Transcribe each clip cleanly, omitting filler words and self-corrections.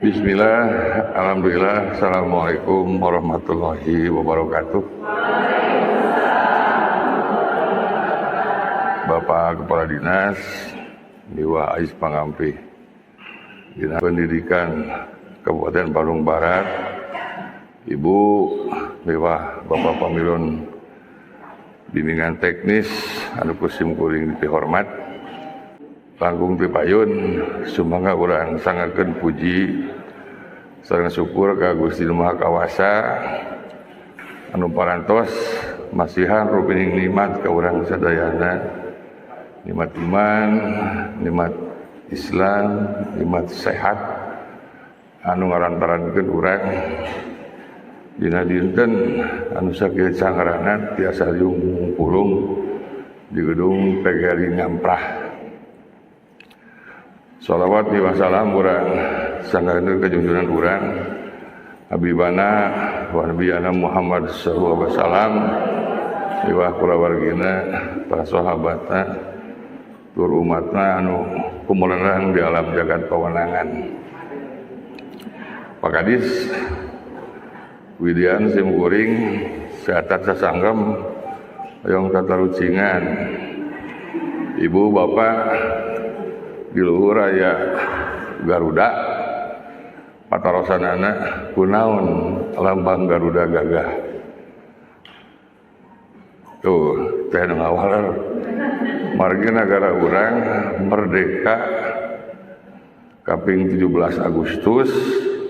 Bismillah, alhamdulillah, assalamualaikum warahmatullahi wabarakatuh. Bapak Kepala Dinas Dewa Ais Pangampih Dinas Pendidikan Kabupaten Bandung Barat, Ibu Dewa Bapak Pamilon Bimbingan Teknis anu ku sim kuring dihormat, langkung pipayun sumangga urang sanggakeun puji sareng syukur ka Gusti Nu Maha Kawasa anu parantos masihan rupining nikmat ka urang sadayana, nikmat iman, nikmat Islam, nikmat sehat anu ngarantarankeun urang dina dinten anu sakieu cangrana tiasa pulung di gedung PGRI Ngamprah. Shalawat wa salam urang sanggakeun ka junjungan urang Habibana wa nabiyana Muhammad sallallahu alaihi wasallam miwah kulawargina, para sahabatna, tur umatna anu kumulenang di alam jagat pawenangan. Pak Kadis Widian sim kuring seatat sasanggem hoyong tatarucingan. Ibu bapak di luhur aya Garuda, patarosanana kunaon lambang Garuda gagah. Tuh teh nu ngawaler margi nagara urang merdeka kaping 17 Agustus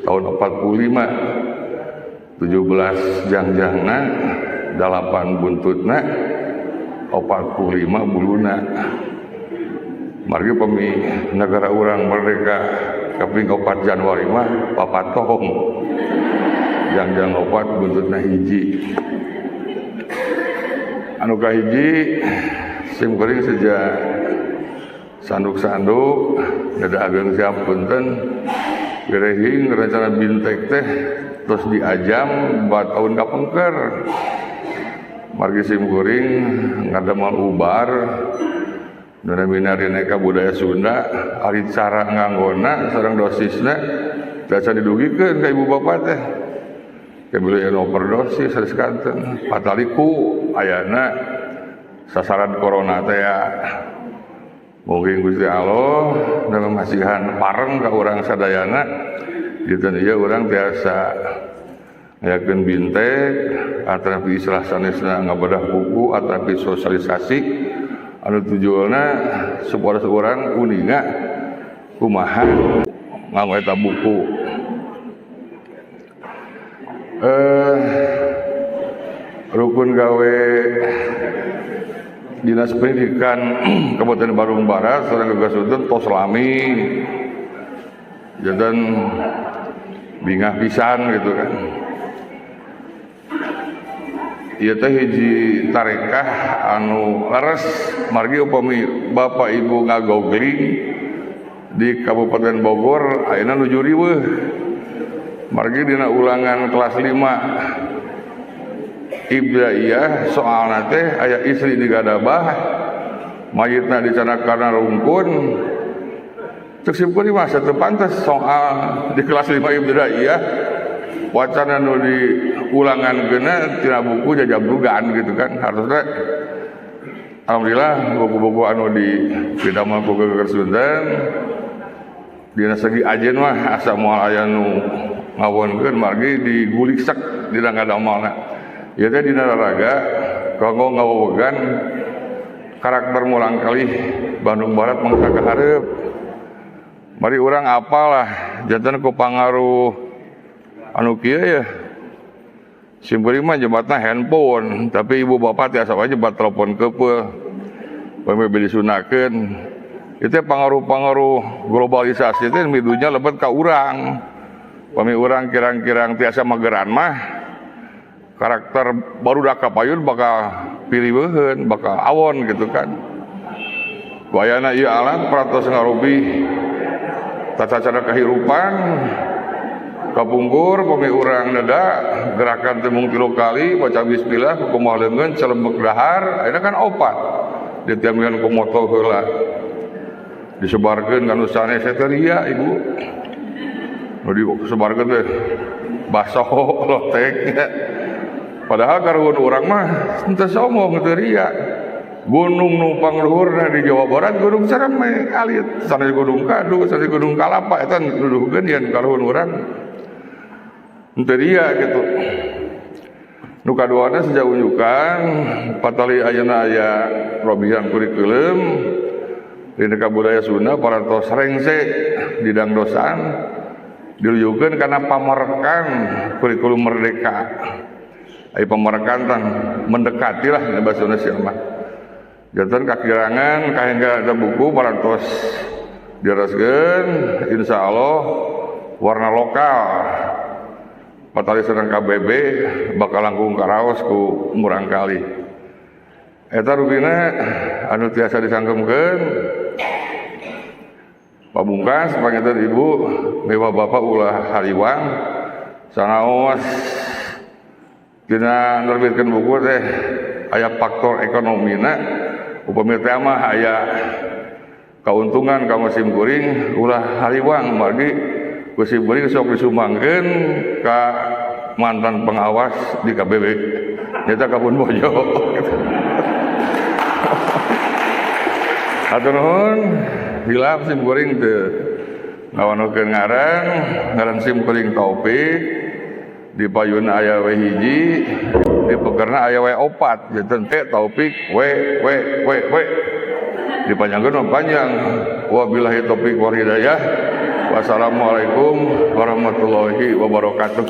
tahun 45, 17 jangjangna, 8 buntutna, 45 buluna. Margi pami negara urang merdeka kaping 4 Januari mah papatong jangjang 4 buntutna hiji. Anu kahiji sim kuring sejak sanduk-sanduk dada ageng siap punten gerehing rencana bintek teh terus diajam 4 tahun kapengker. Margi sim kuring ngadamel ubar nunamina rineka budaya Sunda, ari cara nganggona sareng dosisna biasa didugikeun ka ibu bapak teh. Kebeuli overdosis sanes kanten pataliku ayana sasaran corona teh ya. Mungkin Gusti Allah dalam masihan pareng ka urang sadayana dinten ieu urang tiasa ngayakeun bintek atanapi istilah sanesna ngabedah buku atanapi sosialisasi anu tujuanna supaya urang uninga kumaha nganggo eta buku. Rukun gawe Dinas Pendidikan Kabupaten Bandung Barat sareng gagasunten tos lami janten bingah pisan gitu kan. Ieu teh hiji tarekah anu leres margi upami bapak ibu ngagogling di Kabupaten Bogor ayeuna nuju riweuh. Margi dina ulangan kelas 5 ibtidaiyah soalna teh aya istri digadabah mayitna dicanak kana rungkun. Cek sim kuring mah teu pantes soal di kelas 5 ibtidaiyah wacana nu di ulangan geuna tina buku jajabrugan gitu kan. Harusna alhamdulillah buku-buku anu di pidamel ku Geger Sunten dina segi ajen mah asa moal aya nu ngawonkeun margi digulik sek dina ngadamelna. Ieu teh dina raraga kanggo ngawewegan karakter murangkalih Bandung Barat mangsa kahareup. Mari urang apalah janten ku pangaruh anu kieu ya. Sim kuring mah jebatna handphone, tapi ibu bapak tiasa wae jebat telepon keupeuh. Pami beli disunakeun. Itu pangaruh-pangaruh globalisasi teh midunya lebet ka urang. Pami urang kirang-kirang tiasa mageran mah karakter barudak kapayun bakal piriweuheun, bakal awon gitu kan. Wayana ieu alat parantos ngarubih tata cara kehidupan kapungkur pami urang neda gerakan teh mung 3 kali baca bismillah kumaha leungeun celembek dahar ayeuna kan opat ditiamkeun ku moto heula disebarkeun ka nu sanes teh ria ibu. Nu disebarkeun teh baso lotek nya. Padahal karuhun urang mah henteu sombong teu ria. Gunung nu pangluhurna di Jawa Barat Gunung Ciremai alit, sanes Gunung Kadu, sanes Gunung Kalapa eta nuduhkeun yen karuhun urang henteu ria gitu. Nu kaduana seja unjukan patali ayeuna aya robihan kurikulum dina kabudaya Sunda parantos rengse di dangdosan dirujukeun kana pamerekan kurikulum merdeka. Ai pamerekan tah mendekati lah bahasa Indonesia mah. Janten kakirangan kahengga ada buku parantos diraskeun insyaallah warna lokal. Patali sareng KBB bakal langkung karaos ku murangkali. Eta rupina anu tiasa disangkemkeun. Pabungkas panginten ibu miwah bapak ulah hariwang sanaos dina nerbitkeun buku teh aya faktor ekonomina upami teh mah aya kauntungan ka musim kuring ulah hariwang margi ku sim kuring sok disumbangkeun ka mantan pengawas di KBB nyata Kabun Bojo. Hatur nuhun hilap sim kuring teu ngawanukeun ngaran ngaran sim kuring Taufik di payun aya we hiji di pekerna aya we opat janten teh Taufik w w w w dipanjangkeun mah panjang. Wabillahi taufik wal hidayah. Wassalamualaikum warahmatullahi wabarakatuh.